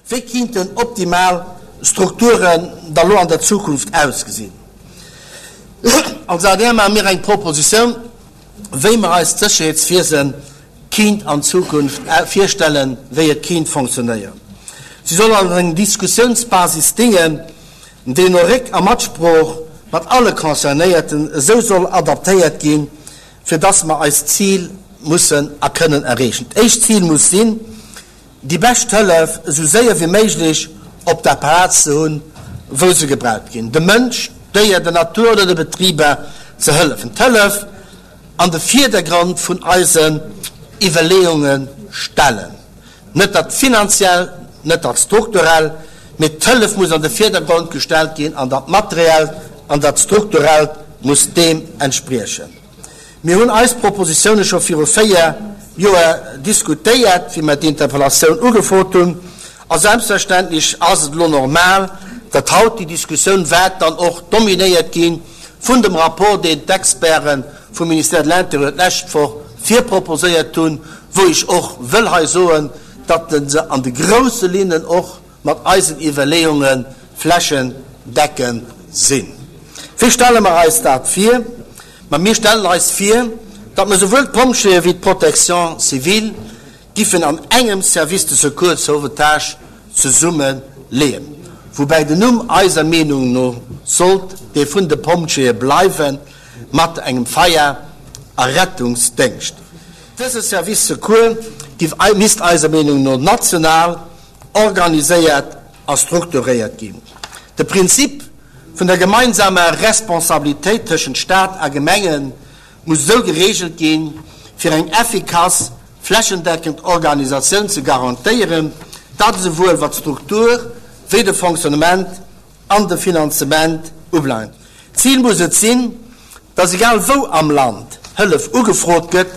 Wéi kinnten optimal Strukturen da lo an der Zukunft ausgesinn? Als adr maache mir eng Propositioun, wéi mer eis d'Sécherheetswiese kinnt an Zukunft virstellen, wéi et kinnt fonctionnéieren. Si soll als eng Diskussiounsbasis déngen, déi no Réck a Matsprooch mat alle Concernéierten esou soll adaptéiert ginn, fir dass mer eist Zil mussen a kënnen erreechen. D'éischt Zil muss sinn, déi bescht Hëllef esou séier wéi méiglech op der Plaz ze hunn, wou se gebraucht ginn, dem Mënsch, Déier, der Natur oder de Betriber ze hëllefen. D'Hëllef an de Vierdergrond vun eisen Iwwerleeunge stellen. Net dat Finanziellt, net dat Strukturellt, mee d'Hëllef muss an de Vierdergrond gestellt ginn an dat Materiellt an dat Strukturellt muss deem entspriechen. Mir hunn eis Propositioune scho viru 4 Joer diskutéiert, wéi mer d'Interpellatioun ugefrot hunn. A selbstverständlech ass et elo normal, datt haut déi Diskussioun waert dann och dominéiert gi vun dem Rapport, deen d'Experte vum Ministère de l'Intérieur d'lescht Woch virproposéiert hunn, wou ech och wëll hei soen, datt se an de grousse Linnen och mat eisen Iwwerleeunge flächendeckend sinn. Wéi stelle mer eis dat vir? Ma mir stellen eis vir, datt mer souwuel d'Pompjeeë wéi d'Protection civile giffen an engem Service de secours et sauvetage zesumme leeën, woubäi den Numm eiser Meenung no sollt dee vun de Pompjeeë bleiwen, mat engem Feier a Rettungsdéngscht. Dëse Service secours giff misst eiser Meenung no national organiséiert a strukturéiert ginn. De Prinzip vun der gemeinsamer Responsabilitéit tëschent Staat a Gemenge muss esou gereegelt ginn, fir eng effikass flächendeckend Organisatioun ze garantéieren, dat esouwuel wat d'Struktur wéi de Fonctionnement an de Finanzement ubelaangt. D'Zil muss et sinn, dass egal wou am Land Hëllef ugefrot gëtt,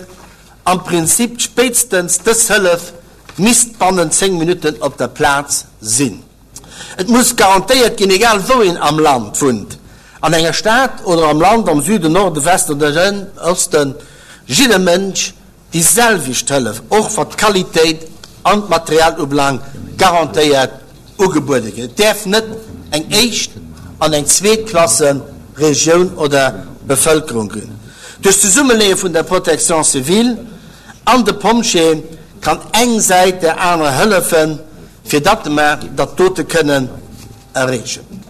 am Prinzip spéitstens dës Hëllef misst bannent 10 Minutten op der Plaz sinn. Et muss garantéiert ginn, egal wou een am Land wunnt, an enger Stad oder am Land, am Süden, Norden, Westen oder Osten, jidder Mënsch déi selwecht Hëllef, och wat d'Qualitéit an d'Material ubelaangt, garantéiert ugebuede ginn. Et däerf net eng éischt an eng zweet Klasse Regioun oder Bevëlkerung ginn. Duerch d'Zesummeleeë vun der Protection civile an de Pompjeeë kann eng Säit där anerer hëllefen, fir datt mer dat dote kënnen erreechen.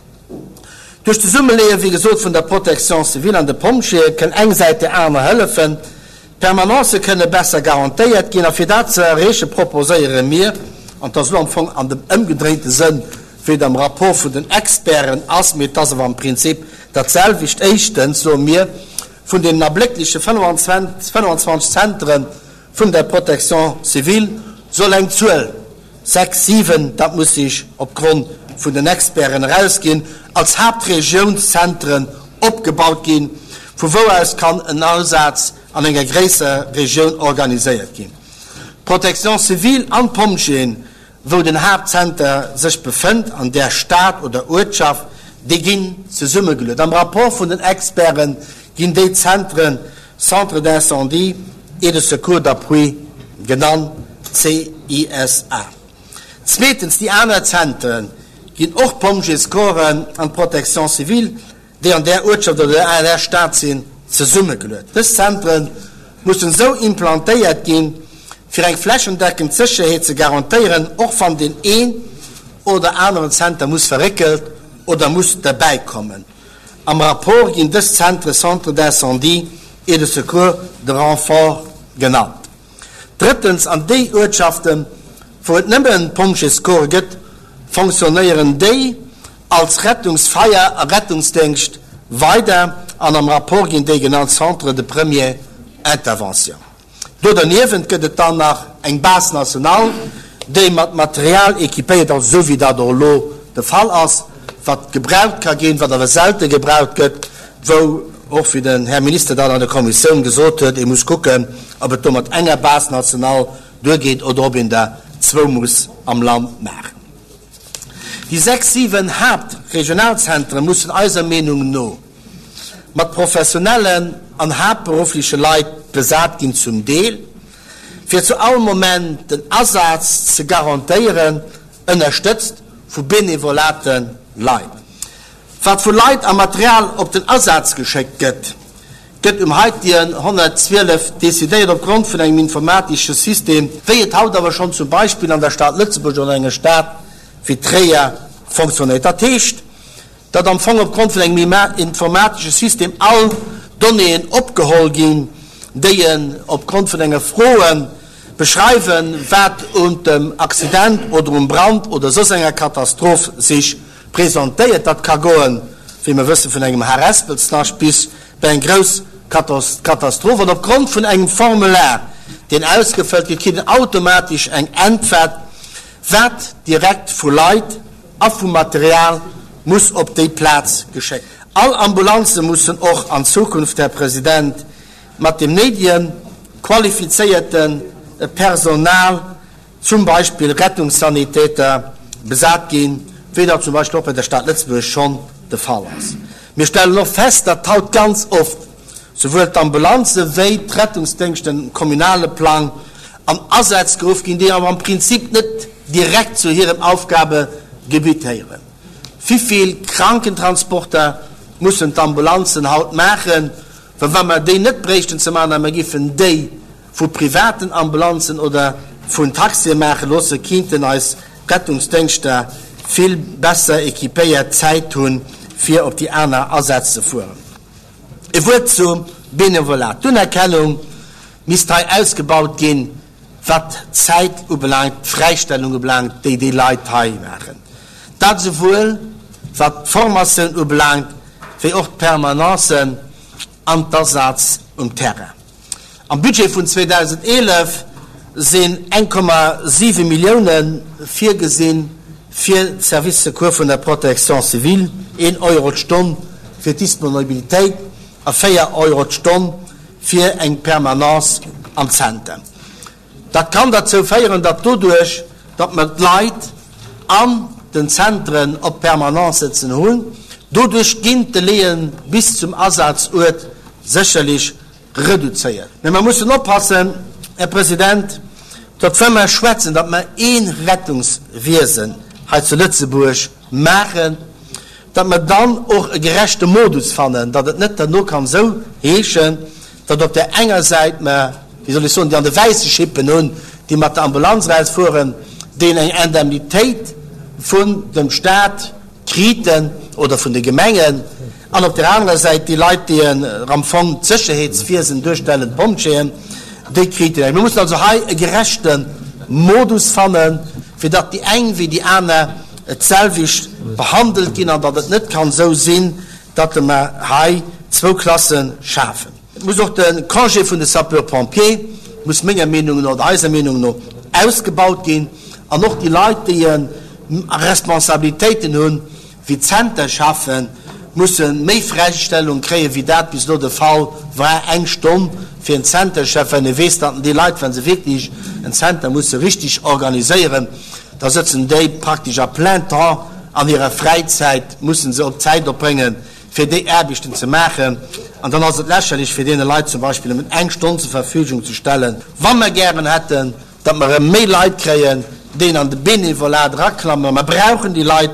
Duerch d'Zesummeleeë, wéi gesot, vun der Protection civile an de Pompjeeë kënn eng Säit där anerer hëllefen, d'Permanencë kënne besser garantéiert ginn. A fir dat ze erreeche proposéiere mir, an et ass elo am Fong an dem ëmgedréinte Sënn, wéi et am Rapport vun den Experten ass, mee et ass awer am Prinzip dat selwecht, Éischtens soe mir, vun deenen erbléckleche 25 Zentren vun der Protection civile soll eng Zuel, 6, 7, dat muss sech opgrond vun den Experten erausginn, als Haaptregiounszentren opgebaut ginn, vu wou aus kann en Asaz an enger gréisser Regioun organiséiert ginn. D'Protection civile an d'Pompjeeën wou den Haaptzenter sech befënnt, an där Stad oder Uertschaft, déi ginn zesummegeluet. Am Rapport vun den Experte ginn déi Zentren Centre d'incendie et de secours d'appui genannt, CISA. Zweetens, déi aner Zentere ginn och d'Pomjeescorpsen an d'Protection civile déi an där Uertschaft oder an där Stad sinn, zesummegeluet. Dës Zentre mussen esou implantéiert ginn, fir eng flächendeckend Sécherheet ze garantéieren, och wann deen een oder aneren Zenter muss verréckelt oder muss derbäikommen. Am Rapport ginn dës Zentre Centres d'incendie et de secours de renfort genannt. Drëttens, an déi Uertschaften, wou et nëmmen Pompjeescorpse gëtt, fonctionnéieren déi als Rettungs-, Feier a Rettungsdéngscht weider an am Rapport ginn déi genannt Centres de première intervention. Do derniewent gëtt et dann nach eng Base nationale, déi mat Material équipéiert ass, esou wéi dat och elo de Fall ass, wat gebraucht ka ginn, wat awer selte gebraucht gëtt, wou och, wéi den Här Minister dat an der Kommissioun gesot huet, ee muss kucken, ob et do mat enger Base nationale duergeet oder ob een der zwou muss am Land maachen. Déi sechs, siwen Haaptregionalzentere mussen eiser Meenung no mat professionellen an haaptberuffleche Leit besat ginn, zum Deel fir zu all Moment den Asaz ze garantéieren. Ënnerstëtzt vu benevolate Leit. Wat vu Leit a Material op den Asaz geschéckt gëtt, gëtt um heitien 112 decidéiert opgrond vun engem informatesche System, wéi et haut awer schonn zum Beispill an der Stad Lëtzebuerg oder an enger Stad wéi Tréier fonctionnéiert. Dat heescht, datt am Fong opgrond vun engem informatesche System all Donnéeën opgeholl ginn, déi en opgrond vun enger Froe beschreiwen, wat un dem Accident oder um Brand oder soss enger Katastroph sech presentéiert. Dat ka goen, wéi mer wëssen, vun engem Harespelsnascht bis bei eng grouss Katastroph. An opgrond vun engem Formular, deen ausgefëllt gëtt, kritt een automatesch eng Äntwert, wat direkt vu Leit a vu Material muss op déi Plaz geschéckt. All Ambulanze mussen och an Zukunft, Här President, mat dem néidege qualifizéierte Personal, zum Beispill Rettungssanitäter, besat ginn, wéi dat zum Beispill och bei der Stad Lëtzebuerg schonn de Fall ass. Mir stellen och fest, datt haut ganz oft souwuel d'Ambulanze wéi d'Rettungsdéngschten um kommunale Plang an Asätz geruff ginn, déi awer am Prinzip net direkt zu hirem Aufgabegebitt héieren. Wivill Krankentransporter mussen d'Ambulanzen haut maachen? Well wa mer déi net bréichten ze maachen a mer giffen déi vu privaten Ambulanzen oder vun Taxie maache loosse, kinnten eis Rettungsdéngschter vill besser équipéiert Zäit hunn, fir op déi aner Asätz ze fueren. E Wuert zum Benevolat. D'Unerkennung misst hei ausgebaut ginn, wat d'Zäit ubelaangt, d'Fräistellung ubelaangt, déi déi Leit hei maachen. Dat esouwuel wat d'Formatioun ubelaangt, wéi och d'Permanencen an d'Asaz um Terrain. Am Budget vun 2011 sinn 1,7 Millioune virgesinn fir d'Service Secours vun der Protection civile, een Euro d'Stonn fir d'Disponibilitéit a 4 Euro d'Stonn fir eng Permanence am Zenter. Dat kann derzou féieren, datt doduerch, datt mer d'Leit an den Zentren op Permanence sëtzen hunn, doduerch ginn d'Delaie bis zum Asazuert sécherlech reduzéiert. Mä mer mussen oppassen, Här President, datt wa mer schwätzen, datt mer ee Rettungswiesen hei zu Lëtzebuerg maachen, datt mer dann och e gerechte Modus fannen, datt et net derno kann esou heeschen, datt op där enger Säit mer, wéi soll ech soen, déi an de wäisse Schippen hunn, déi mat der Ambulanz erausfueren, déi eng Indemnitéit vun dem Stat kriten oder vun de Gemengen, an op där anerer Säit déi Leit, déi am Fong d'Sécherheetswiesen duerstellen, d'Pompjeeën, déi kriten eng. Mir mussen also hei e gerechte Modus fannen, fir datt déi eng wéi déi aner d'selwecht behandelt ginn an datt et net kann esou sinn, datt mer hei zwou Klasse schafen. Et muss och de Congé vun de Sapeurs-pompiers muss menger Meenung no oder eiser Meenung no ausgebaut ginn an och déi Leit, déi Responsabilitéiten hunn, wéi Zentercheffen, musse méi Fräistellung kréien, wéi dat bis elo de Fall war. Eng Stonn fir en Zenterchef, well ee weess, datt déi Leit, wa se wierklech en Zenter musse richtig organiséieren, da sëtzen déi praktesch à plein temps an hirer Fräizäit, musse se op Zäit opbréngen, fir déi Aarbechten ze maachen. An dann ass et lächerlech, fir deene Leit zum Beispill nëmmen eng Stonn zur Verfügung ze stellen, wa mer gären hätten, datt mer erëm méi Leit kréien, déi an de Bénévolat eraklammen. Mer brauchen déi Leit.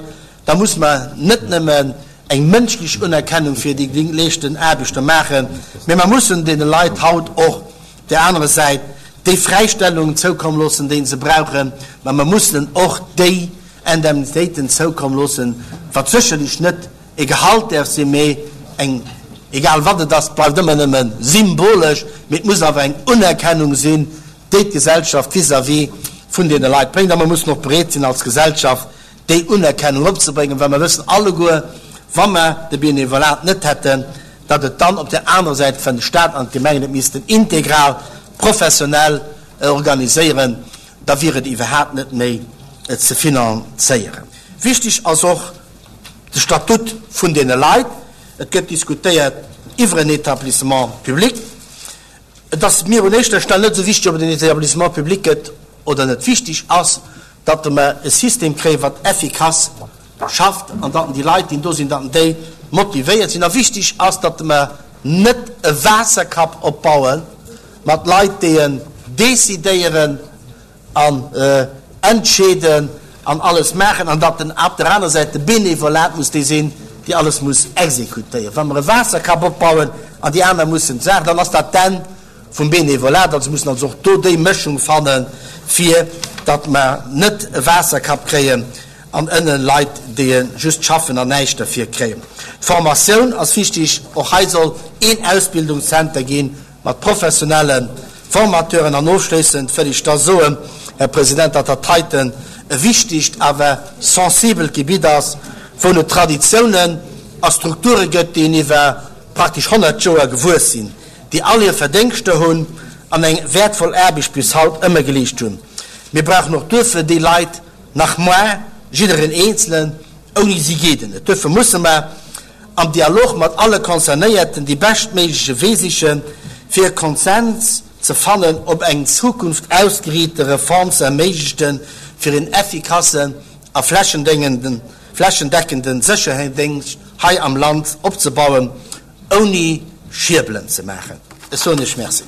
Da muss mer net nëmmen eng mënschlech Unerkennung fir déi geleeschten Aarbechte maachen, mä mer mussen deene Leit haut och op där anerer Säit déi Fräistellung zoukomm loossen, déi se brauchen, mä mer mussen och déi Indemnitéiten zoukomm loossen, wat sécherlech net e Gehalt däerf sinn, mä eng, egal wat et ass, et bleift ëmmer nëmme symbolesch, mä et muss awer eng Unerkennung sinn, déi d'Gesellschaft vis-à-vis vun deene Leit bréngt. A mer mussen och bereet sinn als Gesellschaft, déi Unerkennung opzebréngen, well mer wëssen alleguer, wa mer de Bénévolat net hätten, datt et dann op där anerer Säit, wann de Stat an d'Gemengen et missten integral professionell organiséieren, da wier et iwwerhaapt net méi ze finanzéieren. Wichtig ass och de Statut vun deene Leit. Et gëtt diskutéiert iwwer en Établissement public. Et ass mir un éischter Stell net esou wichtig, ob et en Établissement public gëtt oder net. Wichtig ass, datt mer e System kréien, wat effikass schafft an datt déi Leit, déi do sinn, datt déi motivéiert sinn. A wichtig ass, datt mer net e Waasserkapp opbaue mat Leit, déi en decidéieren an entscheeden. an alles maachen an datt den op der aner Säit de Benevolat muss dee sinn, dee alles muss exekutéieren. Wa mer e Waasserkapp opbauen an déi aner mussen d'Saach, dann ass dat d'Enn vum Benevolat. Also mussen also och do déi Mëschung fannen, fir datt mer net e Waasserkapp kréien an ënne Leit, déi just schaffen an näischt derfir kréien. D'Formatioun ass wichtig. Och hei soll een Ausbildungszenter ginn, mat professionelle Formateuren. An ofschléissend wëll ech da soen, Här President, datt dat heiten e wichtegt, awer sensibelt Gebitt ass, wou et Traditiounen a Strukture gëtt, déi een iwwer praktesch 100 Joer gewuess sinn, déi all hir Verdéngschter hunn an eng wäertvoll Aarbecht bis haut ëmmer geleescht hunn. Mir brauchen och duerfir déi Leit nach moar, jiddereen Eenzelen, ouni si geet et net. Duerfir musse mer am Dialog mat alle Concernéierten déi beschtméigleche Wee sichen, fir e Konsens ze fannen, op eng Zukunft ausgeriite Reform ze erméiglechten, fir een effikassen a flächendeckende Sécherheetsdéngscht hei am Land opzebauen, ouni Schierbelen ze maachen. Ech soen Iech Merci.